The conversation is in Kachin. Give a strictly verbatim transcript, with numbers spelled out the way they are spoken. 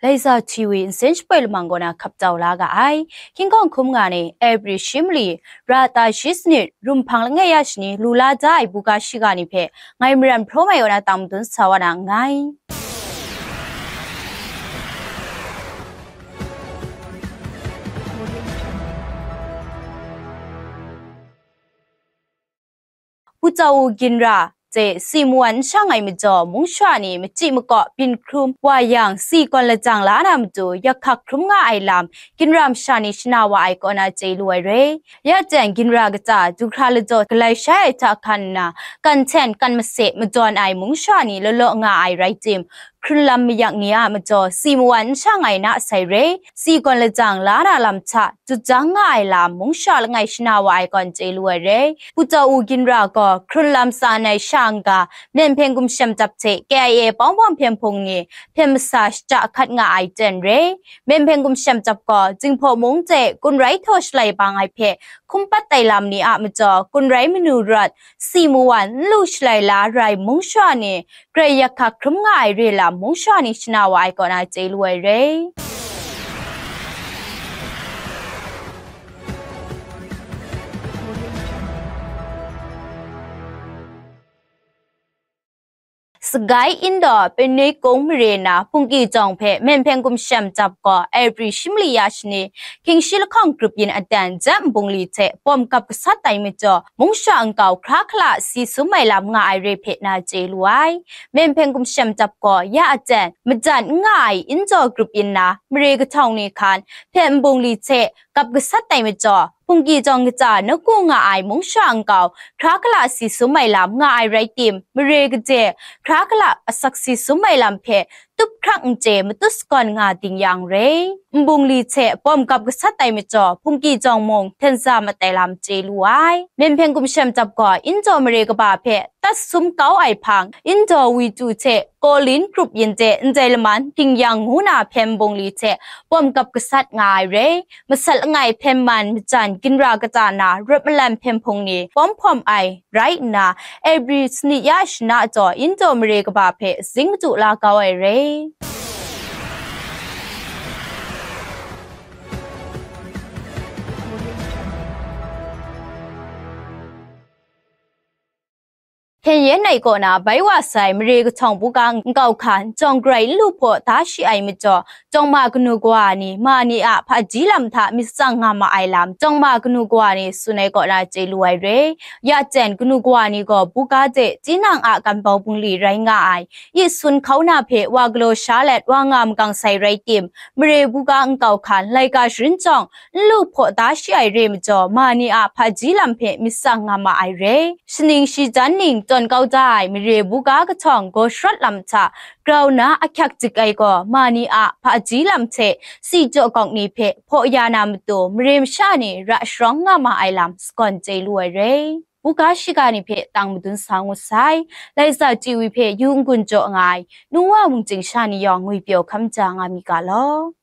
Laiza T V nsen shapoi lamang kaw na hkap tau la ga ai. Hkying hkawng hkum nga ni, April shi mali, ra ta shi sanit, rum hpang langai ya shani, lu la da ai buga shiga ni hpe, ngai Maran Hpraw Mai kaw na tang madun sa wa na nngai. Pu Tau Ginra hte si mawan n shang ai majaw, mung shara ni machyi makaw byin hkrum wa yang, si gawn lajang la na matu, yak hkak hkrum nga ai lam, ginra masha ni shana wa ai kaw na chye lu ai re. Ya jan ginra kata, du hkra lajaw galai shai ai hta hkan nna, kan hten kan mase madawn ai mung shara ni law law nga ai rai tim, hkrun lam mayak ni a majaw, si mawan n shang ai na sai re, si gawn lajang la na lam hta, jut jang nga ai lam, mung shara langai shana wa ai kaw n chye lu ai re. Pu Tau Ginra gaw, hkrun lam tsan ai sha n-ga, Myen Hpeng Gumshem Dap hte K I A pawng pawng hpyen hpung ni hpyen masa shada hkat nga ai ten re. Myen Hpeng Gumshem Dap gaw, Jinghpaw mung hte gun rai htaw shalai bang ai hpe hkum pat ai lam ni a majaw, gun rai manu rawt, si mawan n lu shalai la rai mung shara ni, grai yak hkak hkrum nga ai re lam mung shara ni shana wa ai kaw na chye lu ai re. Sagai Indaw Pene Kung mare na Hpungki Jawng hpe Myen Hpeng Gumshem Dap gaw April shi mali ya shani, hkying shi lahkawng grup yin aten jep nbungli hte bawm gap gasat ai majaw, mung shara nkau hkra hkala si sum ai lam nga ai re hpe na chye lu ai. Myen Hpeng Gumshem Dap gaw ya aten majan n nga ai Indaw grup yin na mare kahtawng ni hkan hpe nbungli hte gap gasat ai majaw, Hpungki Jawng kata nawku nga ai mung shara nkau hkra hkala si sum ai lam nga ai rai tim, mare kaje hkra hkala asak si sum ai lam hpe tup hkrak n chye matut sagawn nga ding yang re. Nbungli hte bawm gap gasat ai majaw, Hpungki Jawng mung hpyen sa mat ai lam chye lu ai. Myen Hpeng Gumshem Dap gaw Indaw mare kaba hpe tat sum kau ai hpang, Indaw Witu hte Kawlin grup yin de ndai laman Hpingyang ngu na hpyen nbungli hte bawm gap gasat nga ai re. Masat langai hpyen man majan ginra kata na rawt malan hpyen hpung ni pawm hpawm ai rai nna, April sanit ya shana jaw Indaw mare kaba hpe zing madu la kau ai re. Hpyen yen ai kaw na bai wa sai mare kahtawng buga nkau hkan jawng grai n lu hpaw da shi ai majaw, jawng ma kanu kawa ni ma ni a hpaji lam hta myit tsang nga ma ai lam, jawng ma kanu kawa ni tsun ai kaw na chye lu ai re. Ya jen kanu kawa ni gaw buga de tinang a kambau bungli rai nga ai, i sun hkau na hpe wa galaw sha let wa nga makang sai rai tim, mare buga nkau hkan laika sharin jawng n lu hpaw da shi ai re majaw, ma ni a hpaji lam hpe myit tsang nga ma ai re. Shaning shi jan ning tawn kau da ai mare buga kahtawng gaw sharawt lam hta grau na ahkyak dik ai gaw, ma ni a hpaji lam hte si jaw gawk ni hpe hpaw ya na matu, mare masha ni ra sharawng nga ma ai lam sagawn chye lu ai re. Buga shiga ni hpe tang madun sa ngut sai. Laiza T V hpe yu n-gun jaw nga ai, nu wa mungcing sha ni yawng ngwi pyaw hkam ja nga mi ga law.